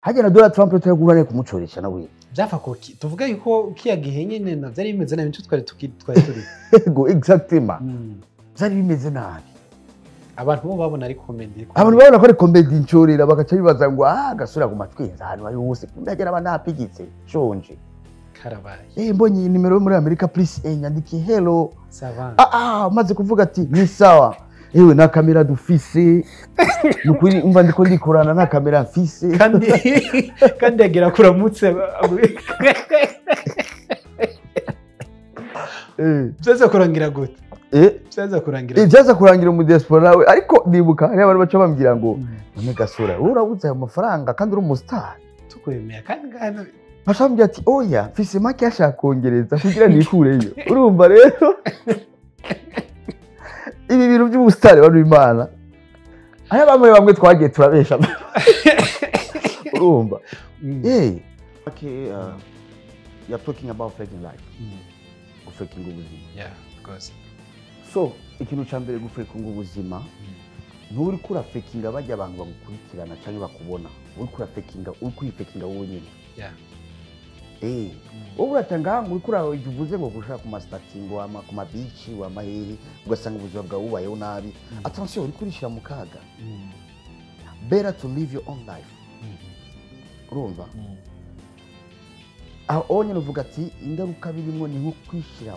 Hajya na Donald Trump tutagura kumucoresha nawe. Byafa ko tuvuga yuko kiya gihe nyene na byari bimeze nabi nico twari twari turi. Yego, exactement. Byari bimeze nabi. Abantu bo babona ari comedy. Abantu babona ko ari comedy ncorera bagaca bibaza ngo ah gasura ku matwinza ahantu ari hose kundagera abana apigitse shonje. Karabaye. Mbonye nimero yo muri Amerika please nyandikiye hello. Sawa. Maze kuvuga ati ni sawa. Ewe na kamera dufise. Nukuri umva ndiko ndikorana na kamera mfise. Kandi agera kuramutse. Byaza kurangira gute? Byaza kurangira. Byaza kurangira mu diaspora nawe ariko nibuka hari abantu baca bambwira ngo none gasura urabuze ayo mafaranga kandi uri umustar. Tukwemera kandi ngana bashambye ati oya mfise make ashaka kongereza kugira nikureyo. Urumva rero ibi bintu by'ubusitari bari Imana. Aya bamwe twagiye turabesha. Urumva. Okay, you're talking about faking life. Faking ubuzima. Yeah, of course. So, ikintu ca mbere gufakinga ubuzima, nturi kura fakinga bajya abantu bagukurikirana cyangwa bakubona. Uri kura fakinga, uri kwifakinga wowe nyine. Yeah. Wowe uratanga ngo urikura uvuze ngo gushaka ku mastatingo ama ku mabici wa mahehe ugasanga ubuzima bwawe bubayeho nabi. Attention, uri kurishira mu kaga. Better to live your own life. Urumva? Aho nyine uvuga ati ingaruka birimo ni nko kwishira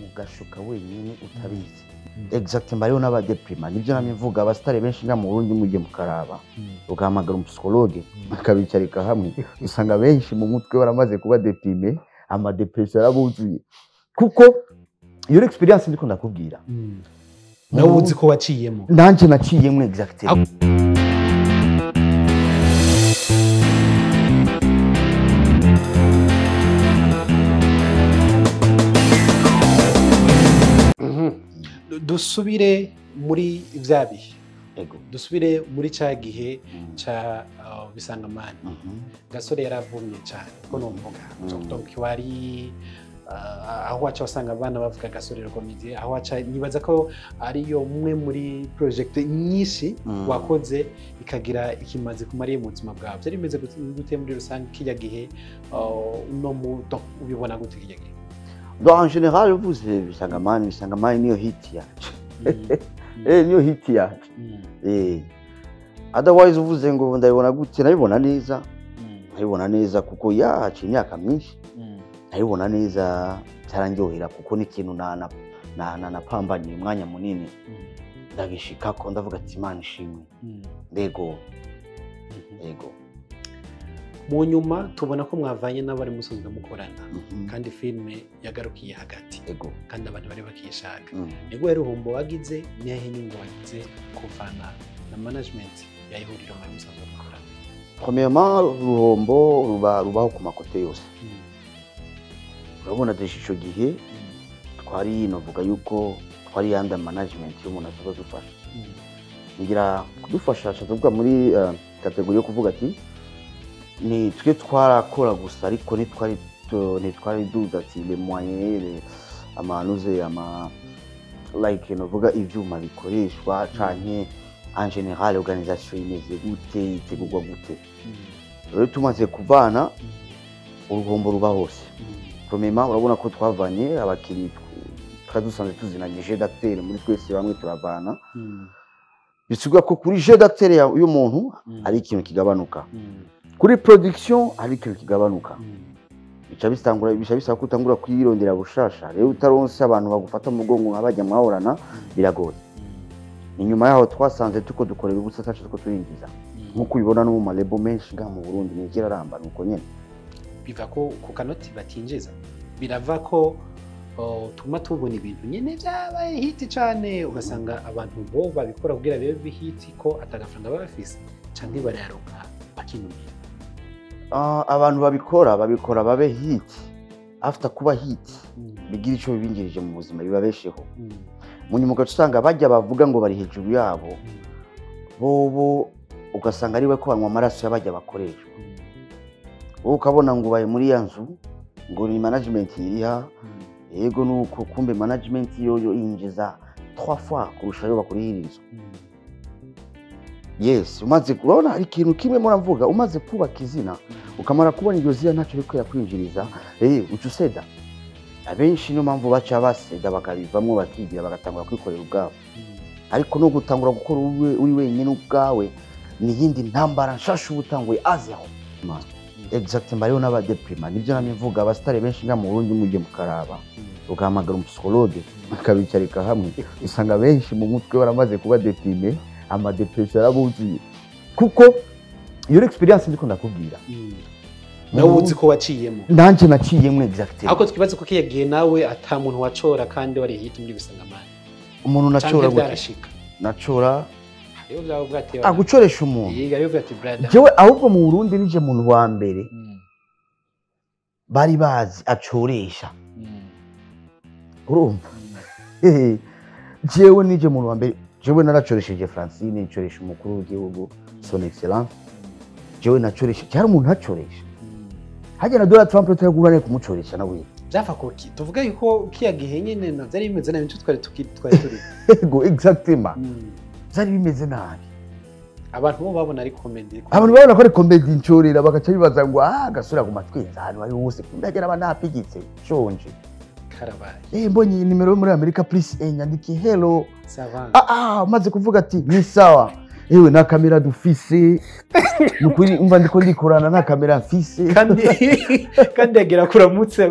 mu gashuka wenyine utabizi. Exactement, hariho n'abadeprima nibyo namye mvuga abastare benshi nga mu Burundi mujye mukaraba ugahamagara umupsychologue akabicarika hamwe usanga benshi mu mutwe baramaze kuba deprime, ama depression yarabuzuye kuko iyo experience ndiko ndakubwira nawe uzi ko waciyemo. Nanje naciyemo exactement. Dusubire muri vya bihe. Ego. Dusubire muri ca gihe ca Bisangamani. Gasore yaravumye cyane ko numvuga. Donc wari aho waca wasanga abana bavuga Gasore comedy, aho waca nibaza ko ariyo umwe muri project nyinshi wakoze ikagira ikimaze kumariye mu buzima bwawe. Byari bimeze gute muri rusange kijya gihe no mu ubibona gute kijya gihe? Donc en général uvuze Bisangamani, Bisangamani niyo hit yacu. Niyo hit yacu. Otherwise uvuze ngo ndabibona gute, nabibona neza. Nabibona neza kuko yacu imyaka myinshi. Nabibona neza cyarangiyohera kuko ni ikintu na napambanye umwanya munini. Ndagishikako ndavuga ati Imana ishimwe. Ndego. Yego. Mu nyuma tubona ko mwavanye n'abari musanzwe mukorana kandi filme yagarukiye hagati. Ego. Kandi abantu bari bakishaka. Nibwo yari uhombo wagize nihe nyungu wagize kuvana na management ya ihuriro muri musanzwe mukorana? Premièrement, uruhombo rubaho ku makote yose. Urabona deshe ico gihe twari novuga yuko twari yanda management y'umuntu azoba dufasha. Ngira kudufasha tuvuga muri kategori yo kuvuga ati ni twe twarakora gusa ariko ntitwari duza ati les moyens amanuze ama like novuga ivyuma bikoreshwa canke en général organisation imeze gute itegurwa gute. Rero tumaze kuvana uruhombo ruba hose. Premièrement urabona ko twavanye abakinyi twari dusanzwe tuzinanye jeu d'acteur muri twese bamwe turavana. Bisigura ko kuri jeu d'acteur y'umuntu ari ikintu kigabanuka. Kuri production ari ikintu kigabanuka. Bica bisaba ko utangura kwirondera bushasha. Rero utaronse abantu bagufata mu mugongo nk'abajya mwahorana biragoye. Inyuma yaho twasanze tuko dukorera ubusa tacu tuko turinjiza. Nkuko ubibona no mu malebo menshi nga mu Burundi nigera aramba nuko nyene. Biva ko ku kanoti batinjiza. Birava ko tuma tubona ibintu nyene byabaye hit cyane ugasanga abantu bo babikora kugira bibe hit ko atagafaranga bafise canke barayaronka bakinumira. Abantu babikora babe hit after kuba hit bigira ico bibingirije mu buzima bibabesheho. Mu nyuma ugasanga bajya bavuga ngo bari hejuru yabo bobo ugasanga ari we ko banywa amaraso y'abajya bakoreshwa. Wowe ukabona ngo baye muri ya nzu ngo ni management iriha yego nuko kumbe management yoyo yinjiza 3 fois kurusha yo bakurihiriza. Yes, umaze urabona hari ikintu kimwe muramvuga, umaze kubaka izina ukamara kubona iryo zina ntacyo riko yakwinjiriza, uca useda. Abenshi niyo mpamvu baca baseda bakabivamo, bakigira bagatangura kwikorera ubwabo. Ariko no gutangura gukora uri wenyine ubwawe ni iyindi ntambara nshasha uba utanguye azeho. Exactement, hariho n'abadeprima, nibyo namye mvuga, abasitari benshi nga mu Burundi mujye mukaraba, ugahamagara umupsychologue akabicarika hamwe, usanga benshi mu mutwe baramaze kuba déprimé, amadepression yarabuzuye. Kuko iyo experience ndiko ndakubwira, nawe uzi ko waciyemo. Nanje naciyemo, exactement. Ariko twibaze ko kiyagiye nawe ata muntu wacora kandi wari hit muri Bisangamana. Umuntu nacora Canke gute? Byarashika. Nacora Hariho byaba bwatewe. Agucoresha umuntu? Yiga yo ati brother. Jewe ahubwo mu Burundi nije muntu wa mbere bari bazi acoresha. Urumva? Jewe nije muntu wa mbere, jewe naracoresheje Francine, ncoresha umukuru w'igihugu son excellence, jewe nacoresha, cyari umuntu acoresha hajya na Donald Trump tutagura kumucoresha nawe. Byava kuki? Tuvuga yuko kiya gihe nyene no byari bimeze nabi, nico twari turi. Yego, exactement, byari bimeze nabi. Abantu bo babona ari comedy. Abantu babona ko ari comedy, ncorera bagaca bibaza ngo ah, gasura ku matwinza ahantu ari hose ndagera aba napigitse nshonje. Karabaye. Mbonye nimero yo muri Amerika plus nyandikiye hello. Ça va? Ah ah, umaze kuvuga ati ni sawa, ewe nta kamera dufise, ni ukuri umva ndiko ndikorana nta kamera mfise. Kandi yagira kuramutse.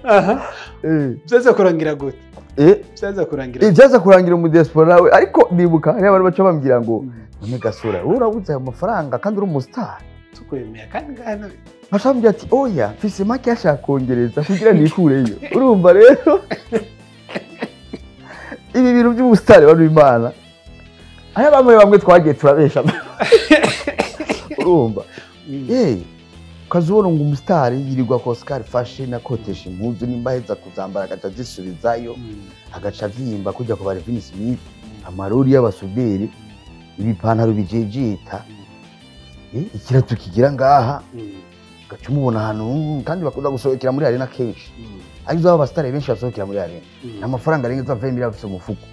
Aha. Byaza kurangira gute? Byaza kurangira. Byaza kurangira mu diaspora we, ariko nibuka hari abantu baca bambwira ngo none gasura wowe urabuze ayo mafaranga kandi uri umustar. Tukwemera kandi ngana. Bashambwira ati oya, mfise make ashaka kongereza kugira nikureyo. Urumva rero ibi bintu by'ubusitari bantu b'Imana, aya bamwe bamwe twagiye turabesha. Urumva, ukazubona ngo umusitari yirirwa ko Oscar Fashion akotesha impuzu, nimba aheza kuzambara agaca azisubizayo, agaca avyimba kujya ku Alvin Smith, amarori y'abasuderi, ibipantaro bijejeta, ikirato kigira ngaha, ugaca umubona ahantu, kandi bakunda gusohokera muri arena kenshi. Ariko aba basitari benshi basohokera muri arena, amafaranga arenga 20 afise umufuko,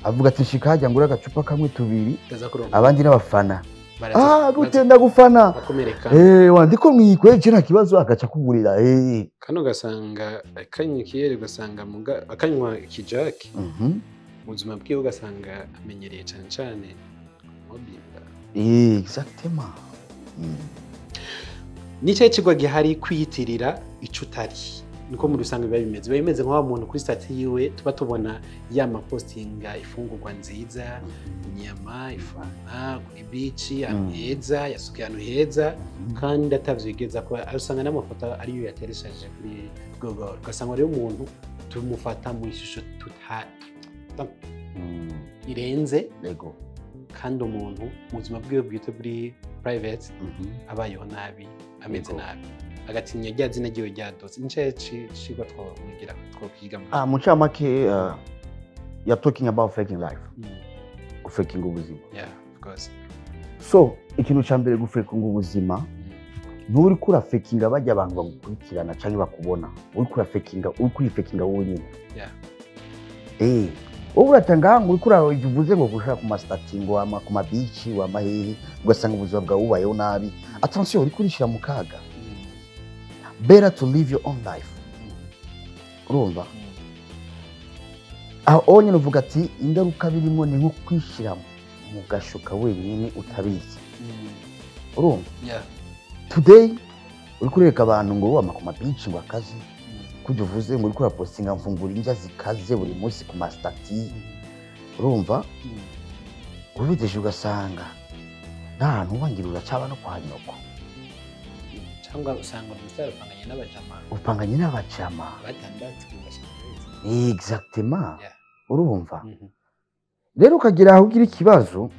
avuga ati shika hajya ngura agacupa kamwe tubiri, abandi n'abafana ah gute ndagufana bakomereka. Wandiko mwikweje nta kibazo, agaca kugurira. Kano gasanga akanywa ikiyeri, ugasanga akanywa ikijaki, mu buzima bwiwe ugasanga amenyereye cyane cyane mobimba. Exactement. Nicyo kigwa gihari kwiyitirira ico utari, niko muri rusange biba bimeze. Biba bimeze nk'aho umuntu kuri stati yiwe tuba tubona ya mapostinga ifungurwa nziza, inyama, ifana kuri beach, ahantu heza, yasukiye ahantu heza, kandi atavyigeza ko usanga n'amafoto ariyo yateresheje kuri Google. Ugasanga rero umuntu tumufata mu ishusho irenze, kandi umuntu mu buzima bwiwe bwite buri private abayeho nabi, ameze nabi, agatinya rya zina ryiwe ryadotse. Nico cigwa twomwigira twokwiga. Mu ncamake, you're talking about faking life, gufakinga ubuzima. Yeah, of course. So ikintu ca mbere, gufakinga ubuzima, nturi kurafakinga bajya abantu bagukurikirana canke bakubona, uri kurafakinga, uri kurifakinga wowe nyine. Wowe uratanga ngo uriko uvuze ngo gushaka ku mastati ngo ama ku mabici wa mahehe, ugasanga ubuzima bwawe bubayeho nabi. Attention, uriko urishira mu kaga. Better to live your own life. Urumva, aho nyine uvuga ati ingaruka birimo ni nko kwishira mu gashuka wenyine utabizi. Urumva, today uri kureka abantu ngo wama ku mabici ngo akazi kujya uvuze ngo uriko urapostinga mfungura indya zikaze buri munsi ku mastati. Urumva, ubideje ugasanga nta hantu ubangira, uracaba no kwa nyoko. Cyangwa usanga umusitari upanganye n'abajama. Upanganye n'abajama batandatu, ugasanga. Exactement. Urumva rero ukagira aho ugira ikibazo,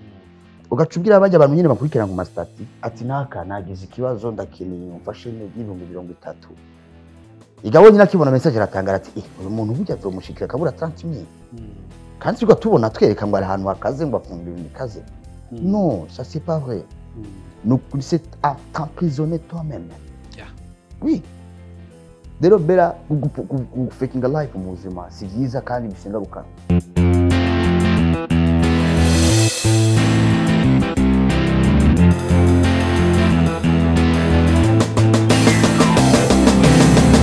ugaca ubwira bajya abantu nyine bakurikirana ku mastati ati naka nagize ikibazo, ndakeneye umfashe 30,000. Igabo nyine akibona message aratangara ati uyu muntu burya azomushikira akabura 30,000, kandi turiko tubona twereka ngo ari ahantu hakaze, ngo afungura ibintu bikaze. Non, ça c'est pas vrai. Nous, c'est à t'emprisonner toi-même. Oui. Rero bera gufakinga life mu buzima si byiza kandi bifite ingaruka.